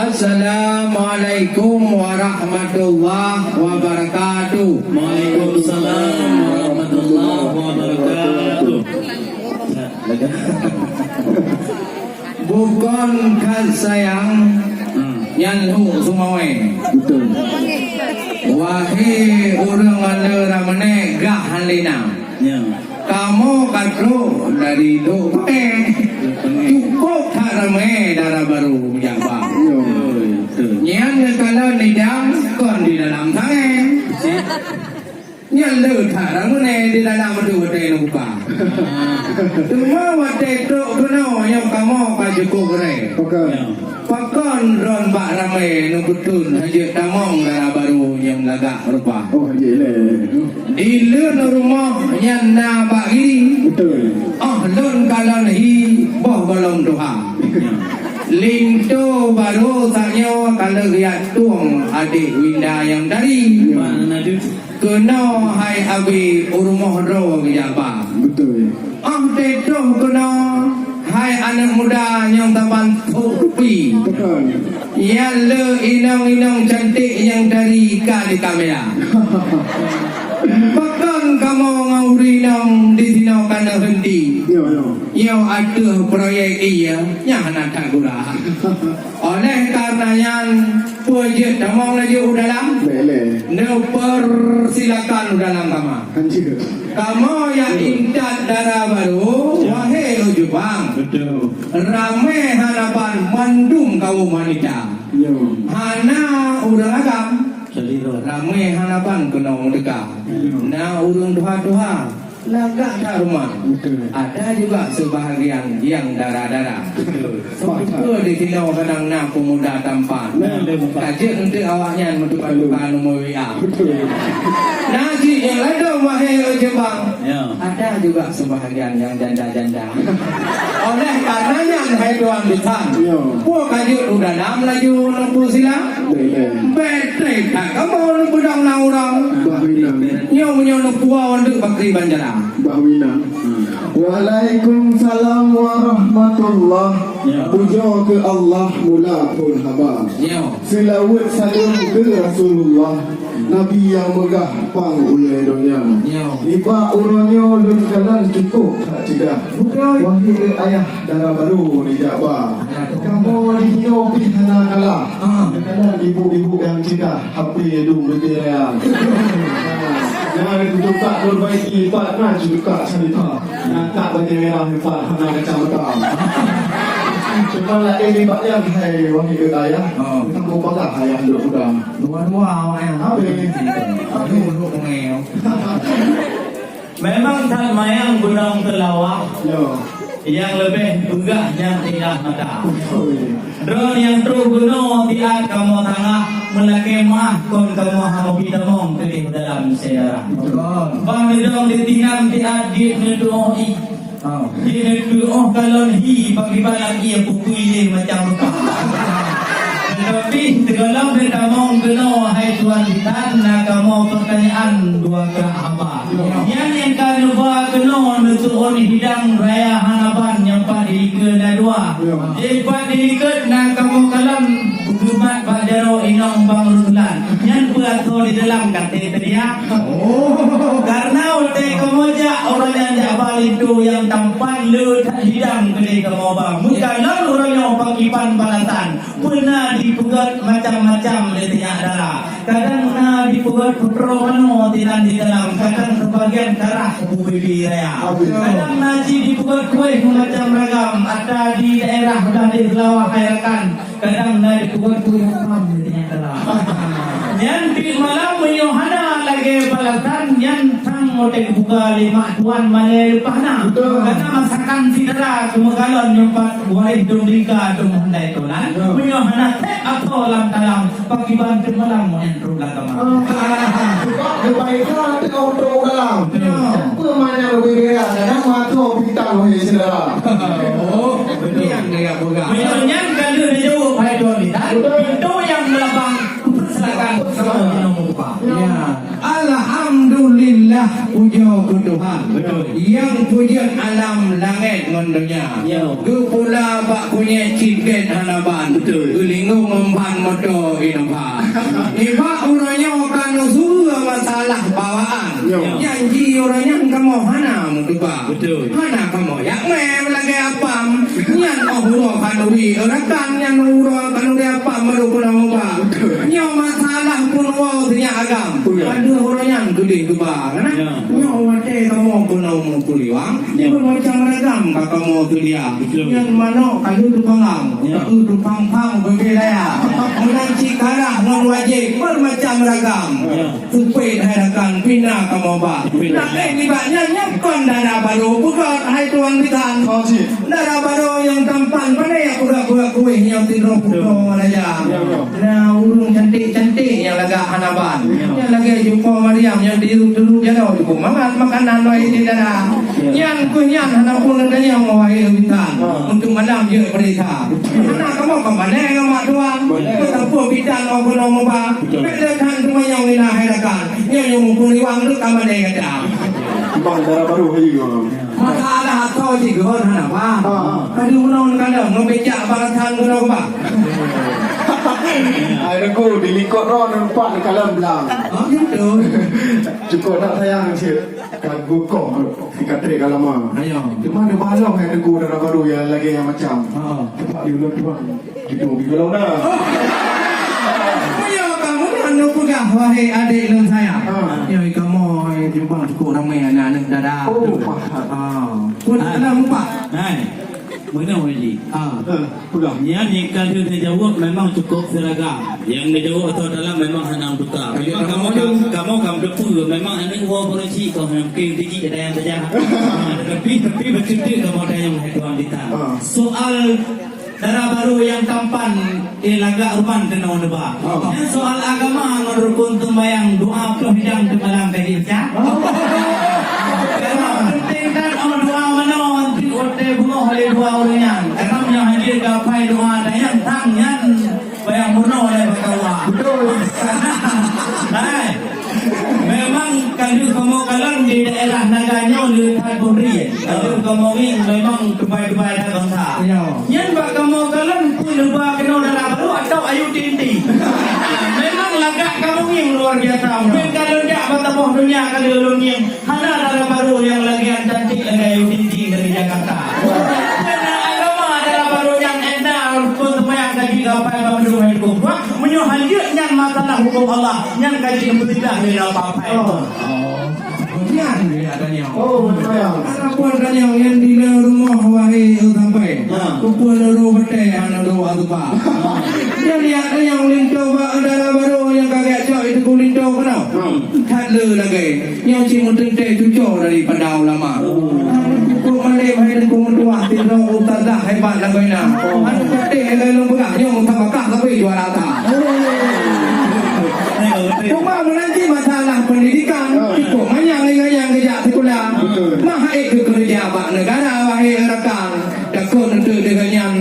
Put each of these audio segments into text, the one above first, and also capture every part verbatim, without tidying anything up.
Assalamualaikum warahmatullahi wabarakatuh. Waalaikumsalam warahmatullahi wabarakatuh. Bukon that sayang, hmm, nyan hu sumawé. Betul. Wahé ureuëng mandum ramé gah halina. Ya. Kamoe ka trok dari Lhokseumawe. Cukup that ramé dara barô jak ba. Ya. Betul. Nyan neukalon idang kon di dalam sangé. Nyan le that ramé di dalam tu watée neubuka. Teuma watée trok keunoe nyoe kamoe ka cukup ré. Oke. Ya. Pakon droen bak ramé neupeutrön hana jeuet tamong dara barô nyang lagak rupa. Oh, hana jeuet lé. Di leuen rumoh nyan na bak gili. Betul. Oh, lôn kalon hi boh gohlom tuha. Linto barô tanyoe ka lheueh jak tueng adék Winda nyang tari. Ya. Keunoe hai Abi u rumoh droe geujak ba. Betul. Óh teutoh keunoe hai aneuk muda nyang saban sôk rupi. Betul. Nyan le inong-inong cantik nyang tari ka di kamera. Pakon kamoe ngon ureueng inong di sinoe ka neuheunti? Yo, yo. Nyoe ateueh proyek ie nyang hana that gura. Oleh karena nyan, peue jeuet tamong laju u dalam? Boleh. Neupersilakan u dalam kama. Lanjut. Kamoe nyang intat dara barô, ya, wahé ujubang. Betul. Ramé harapan mandum kaum wanita. Ya. Hana ureueng agam. Jadi, ramé harapan keunoe meudeka. Ya. Na ureueng tuha-tuha. Lagak that rumoh. Betul. Ada juga sebahagian yang dara-dara. Betul. Betul di sinoe kadang na pemuda tampan. Nah, ada bukan. Ka jeuet eunteuk awaknyan meutuka-tuka nomor W A. Betul. Na jih nyang ladôm wahé ujubang. Ya. Ada juga sebahagian yang janda-janda. Oleh karena nyan, hai tuan bisan, ya, peue ka jeuet u dalam laju neupeusilang. Betul. Beutôi that kamoe neupeudong na urang. Bah Winang. Nyoe meunyoe neupuwoe ndeuk bakri banjara. Bah Winang. Hmm. Waalaikumsalam warahmatullah. Ya. Pujoe keu Allah mula phon haba. Ya. Seulaweuet saleuem keu Rasulullah, Nabi nyang meugah pang ulée donya. Ya. Nibak uroe nyoe lôn kalon cukup that ceudah. Beutôi. Wahé ayah dara barô neujak ba. Kamoe di sinoe pih hana kalah. Ah. Kadang ibu-ibu nyang ceudah, H P dum beuti raya. Nah, nyang ada kutuka perbaiki, pat na cuka cerita. Nah, tak baju merah, pat hana kacamata. Cuma laén nibak nyan, hai wahé ayah. Ah. Tanggung bagah ayah duk muda. Dua-dua awak nyan. Habis. Aduh, duk pengeo. Memang that manyang gunong teulawah, ya, nyang leubeh peugah nyang indah mata. Betul. Droe nyang trok keunoe siat kamoe tangah, meulakée meuah kon kamoe hana bi tamong keudeh dalam syedara. Betul. Bah neudong di tinan siat jeuet neutuoh ié. Oh. Jeuet neutuoh kalon hi pakriban lam ié pukui lé macam rupa. Tetapi sigohlom neutamong keunoe hai tuan bisan, na kamoe peutanyaan dua krak haba. Nyan nyang ka neuba keunoe neuseuôn hidang raya hana ban nyang pat di likot na dua. Ya. Di pat di likot na kamoe kalon geumat bak jaroe inong bang Ruslan. Nyan peue asoe di dalam ka teuh teudiak. Oh. Karena watée kamoe jak, ureueng nyang jak ba linto nyang tampan le that hidang keudeh kamoe ba. Meukalon ureueng nyoe pakiban balasan. Peuna dipeugét macam-macam lé sinyak dara. Kadang na dipeugét putroe manoe sinan di dalam, kadang sibagian karah kubu bibi raya. Kadang na cit dipeugét kueh macam ragam, ata di daerah dan di Seulawah hai rakan. Kadang na dipeugét kueh asam lé sinyak dara. Nyan pih malam meunyoe hana lagée balasan, nyan sang watée geubuka lé mak tuan malée leupah na. Betul. Karena masakan si dara keumeukalon nyoe pat Waréh dum lingka dum handai tolan. Ya. Meunyoe hana sép asoe lam talam, pakiban teumalam nyan rot lam kama. Ah, sebab geubaika teuka u dalam. Ya. Peue makna leubeh beda, kadang meuasoe bintang wahé syedara. Oh, beutôi nyang gaya peugah. Meunyoe nyan ka lheueh neujaweueb hai droeneuh, betul, pintoe nyang meulabang, silakan, silakan minum upah. Ya. Alhamdulillah. Pujoe keu Tuhan. Betul. Nyang peujeuet alam langét ngon donya. Ya. Geupula bak kunyét cit gét hana ban. Betul. Geulingong ngon ban moto Innova. Nibak uroe nyoe ka neusu masalah bawaan. Ya. Janji uroe nyan kamoe hana meutuba. Betul. Hana kamoe yak mé lagée apam. Nyan óh uroe khanuri, rakan nyan uroe khanuri apam baru puna muba. Nyoe masalah pun woe sinyak agam. Betul. Aduh, uroe nyan keudeh geuba. Nah, ya. Nyoe watée kamoe puna meupuliwang, ya, bermacam ragam ka kamoe seudia. Betul. Nyan manok kayu tukang, ya, kayu tukang pang beubeulaya. Meunan cit karah ngon wajéb bermacam ragam. Ya. Seupet hai rakan pina kamoe ba. Seupet. Tapi nibak nyan nyoe kon dara barô peugah hai tuan bisan. Oh, cit. Dara barô nyang tampan pandai peugah-peugah kueh nyang sidroe putroe raja. Ya, ya. Nah, ureuëng cantik-cantik nyang lagak hana ban. Ya. Nyang lagée jumpa Maryam nyang di dulu jaroe cukup mangat makanan wahai di dara. Ya. Nyan keuh nyan hana pun tanyong wahai bisan. Ya. Untuk malam jeuet periksa. Hana kamoe kembali ngon mak tuan. Boleh. Beutapeu bisan ngon gunong muba. Betul. Beda kan teumanyong ina hai rakan. Nyoe nyang muphom iwang tu ka mandai gata. Bang, dara barô haji gua. Masalah atau jigon hana, Bang. Ha, ha. Tadi unon kadang ngebecak balasan guna, Bang. Ai, Teungku, di lingkot ron nampak di kalam belang. Oh, gitu. Cukup nak sayang cit. Kan gukong, si Katrik ka lama. Ayo. Cuma dia balong yang Teungku dara barô yang lagi yang macam. Ha. Cepat diulur tuan. Gitu, gitu lah dah. Apa ya kamu anu peugah, wahai adik lôn sayang? Ha. Ya, kamu, eh, jumpa cukup ramai anak-anak dara. Oh, faham. Ha. Pun ada empat. Hai. Mana wali? Ha. Ha, peugah. Nyan yang kan dia jawab memang cukup seragam. Yang dia jawab atau dalam memang hana buta. Memang kamu, kamu, kamu, kamu depu, memang anak gua polisi kau yang mungkin tinggi ada yang saja. Ha, tapi, tapi betul kamu ada yang hai tuan kita. Ha. Soal dara barô nyang tampan, eh, lagak ruban keunoe neuba. Oh. Nyan soal agama ngon rukon seumayang, doa ploh idang teumalam ka jipeucah. Oh. Karena penting that, oh, doa manoe, nanti watée beungoh lé dua ureuëng nyan. Karena meunyoe hana geuapai doa, dan nyan tang nyan payah meurunoe lé bak Allah. Betul. Hai. Memang ka lheueh kamoe kalon di daerah Naga nyoe le that bri. Ka lheueh kamoe ngieng memang tubai-tubai that bansa. Ya. Nyan bak kamoe kalon pun neuba keunoe dara barô atau ayu tinti. Memang lagak kamoe ngieng luar biasa. Mungkin ka lôn jak bak saboh donya ka lheueh lôn ngieng. Hana dara barô nyang lagée cantik lagée ayu tinti dari Jakarta. Kena agama dara barô nyang enda pun semayang kaji gapai bak meudoe hukum. Meunyoe hana nyan masalah hukum Allah, nyan ka jeuet beuteudah lé lam papai. Oh. Nyan dia tanya. Oh, betul. Adapun tanya yang di dalam rumah wahai sampai. Ha. Kumpul dulu betai anak doa tu, Pak. Dia lihat yang linto bak dara barô yang kagak cok itu ku linto kena. Hmm. That le lagi. Nyoe cit meuteuntèe cucoe daripada ulama. Oh. Kok malém hai Teungku meutuah, sidroe ustazah hebat lagoina. Oh. Aneuk patéh lagèe lôn peugah, nyoe meutabakah tapi juara that. Oh. Cuma meunan cit masalah pendidikan, oh, cukôp manyang lé nyang geujak sikula. Betul. Mah ék keu keureuja bak neugara, wahé rakan. Takot untuk dengan nyang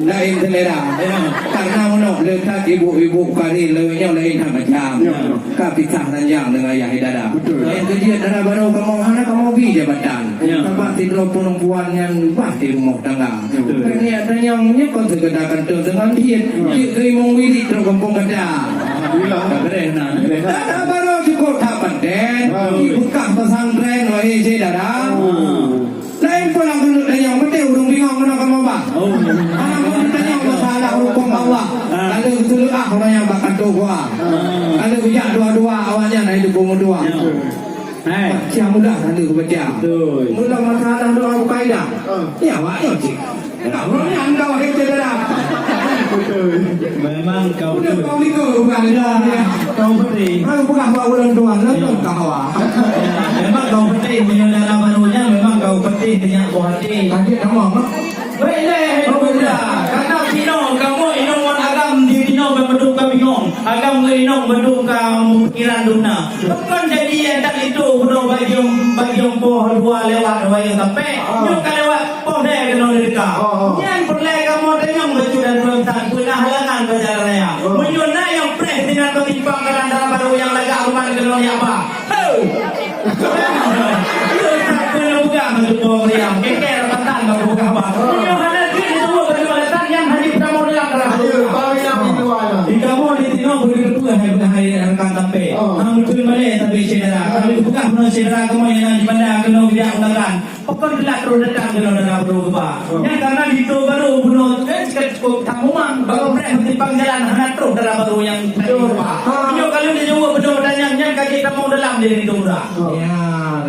laén selera. Ya. Karena meunoe le that ibu-ibu kari le nyoe laén that macam. Ya. Ka pisah ranjang dengan ayah dara. Betul. Nyang keujeuet dara barô kamoe hana kamoe bi jabatan. Ya. Sabab sidroe perempuan nyang bah di rumah tangga. Betul. Kan niat tanyong nyoe kon sekedar kantong dengan jin. Ya. Cit keurimong wirit trok gampông gata. Alhamdulillah. Ka beres na. Beres na. Dara barô cukôp that paten. Wow. Di bekas pesantren, wahé syedara. Oh. Laén pula keuneuk tanyong, beutôi ureueng bingong keunoe kamoe bah. Oh. Hana meuteumé tanyong masalah huköm Allah. Ah. Lalu geuteuleukah ureueng nyang bak kantô gua. Ah. Lalu geujak dua-dua awak nyan hai Teungku meutuah. Ya. Hai. Baca mudah lalu baca. Betul. Mula masalah doa Al-Qaeda. Ah. Ya, awak nyoe cit. Nah, ureueng nyan kau hai syedara. Betul. Memang kau udah betul. Kau itu bukan ya. Kau betul. Kalau bukan buat ureueng tuan, ya. Lalu kau awak. Ya, memang kau betul. Meunyoe dara barô nyan, memang kau betul dengan buah hati. Kaget kamu, Mak. Baiklah, hai pemuda. Karena sinoe kamoe inong wan agam di sinoe beudôh ka bingong. Agam ngon inong beudôh ka pikiran dum na. Bukan jadi yang tak itu, beudôh bajong, bajong poh dua lewat, dua yang sampai. Ah. Nyoe ka lewat. Poh deh keunoe neuteuka. Oh, oh. Nyan peureulèe kamoe tanyong bacut dan tuan san, peue na halangan bak jalan raya. Oh. Meunyoe na nyang preh sinan bak simpang jalan dara barô nyang lagak ruman keunoe jak ba. Ho! Syedara kamoe nyang na di Banda keunoe geujak undangan. Pakon teulat troh datang keunoe dara barô geuba. Nyan karena linto barô bunoe, eh, cukôp, cukôp that mumang. Barô preh meusimpang jalan hana troh dara barô nyang tadi geuba. Meunyoe ka lheueh jaweueb beudôh tanyan, nyan ka jeuet tamong dalam di linto muda. Ya,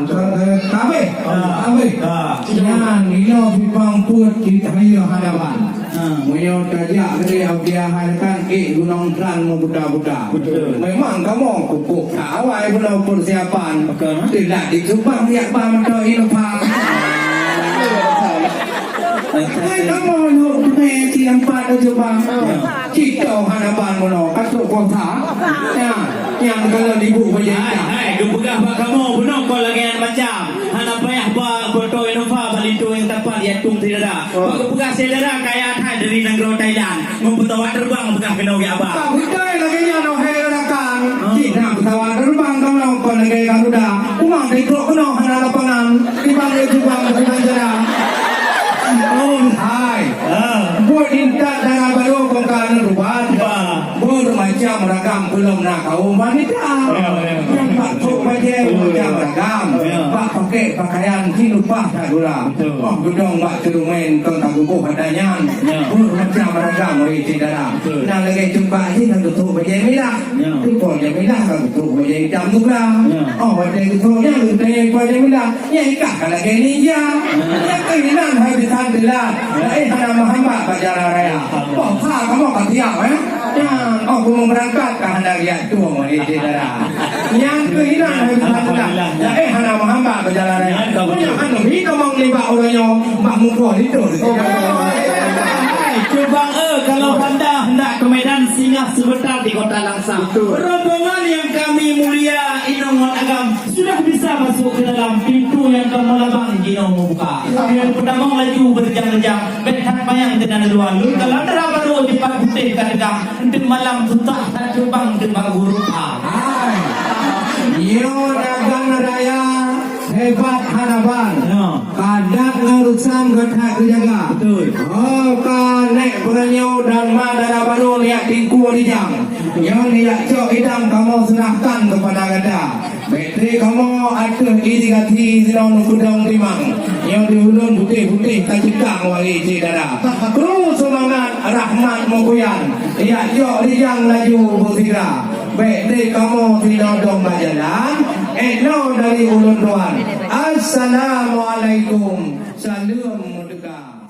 ka, ka, ka habéh. Ya. Ka habéh. Ya. Nyan, inoe simpang peuet di Tayue Hadaban. Ha. Meunyoe tajak keudéh Audia hai rakan, ék gunong tran meubuta-buta. Betul. Memang kamoe kukuh that awai bunoe peusiapan. Betul. Teulat di Subang yak ba meuto Innova. Hai kamoe lhok beunai siampat di Subang. Ya. Cito hana ban bunoe, ka trok kuasa. Ya, nyang kalau libur bajai. Hai, hai, geupeugah bak kamoe bunoe kon lagèe nyan macam. Hana payah ba meuto Innova bak linto nyang tapat di ateueng syedara. Oh. Bak geupeugah syedara kaya that dari nanggroe Thailand. Ngon pesawat terbang peugah keunoe geujak ba. Ka beutôi lagèe nyan, oh hai rakan. Oh. Cit na pesawat terbang keunoe kon lagèe Garuda. Kumang teutrok keunoe hana lapangan. Tibang lé tibang, tibang jada. Oh. Hai. Ah. Buet intat dara barô kon ka neuruban. Ba. Bermacam ragam peulom na kaum wanita. Ya, ya. Nyang bak trok bajèe bermacam ragam. Ya. Bak pakai pakaian jilbab that gula. Betul. Oh, geudong bak cerumen kon ka geuboh ata nyan. Ya. Bermacam ragam, wahai syedara. Betul. Na lagèe cupak jih ka geutrok bajèe milah. Ya. Trok bajèe milah ka geutrok bajèe itam juga. Ya. Oh, watèe geutrok nyan geutrok bajèe milah. Nyan ikah ka lagèe ninja. Nyan keuh inan hai bisan teulat. Laén hana meuhambat bak jalan raya. Boh sa kamoe ka siap, eh? Nyan, oh, kamoe beurangkat ka hana riyak tueng, eh, syedara. Nyan keuh inan hai bisan teulat. Laén hana meuhambat bak jalan raya. Nyan ka beutôi. Nyan anu, hi kamoe nibak uroe nyoe, bak mukoh itu. Oh, betul. Hai, Cubang, eh, kalau Banda hendak ke Medan, singgah sebentar di Kota Langsa. Betul. Rombongan yang kami mulia, inong ngon agam, sudah bisa masuk ke dalam pintu nyang ka meulabang jinoe meubuka. Nyang peutamong laju beurejang-rejang, bèk that manyang teunan luwa. Lôn kalon dara barô jipat putéh ka teugang, enteuk malam susah that teubang teubang guru. Ah. Hai. Nyoe dagang raya hebat hana ban. Ya. Adat ngon reusam gata geujaga. Betul. Oh, ka nèk peuranyoe dan ma dara barô neujak tingku rijang. Nyoe neujak cok idang kamoe seurahkan keupada gata. Bèk trép kamoe ateueh irigasi sinoe neupeudong timang. Nyoe di ulôn putéh-putéh taceukang wali syedara. Kru seumangat rahmat meukuyan. Jak jok rijang laju beusigra. Bèk trép kamoe sinoe dong bak jalan. Inoe dari ulôn tuan. Assalamualaikum. Saleuem meuteuka.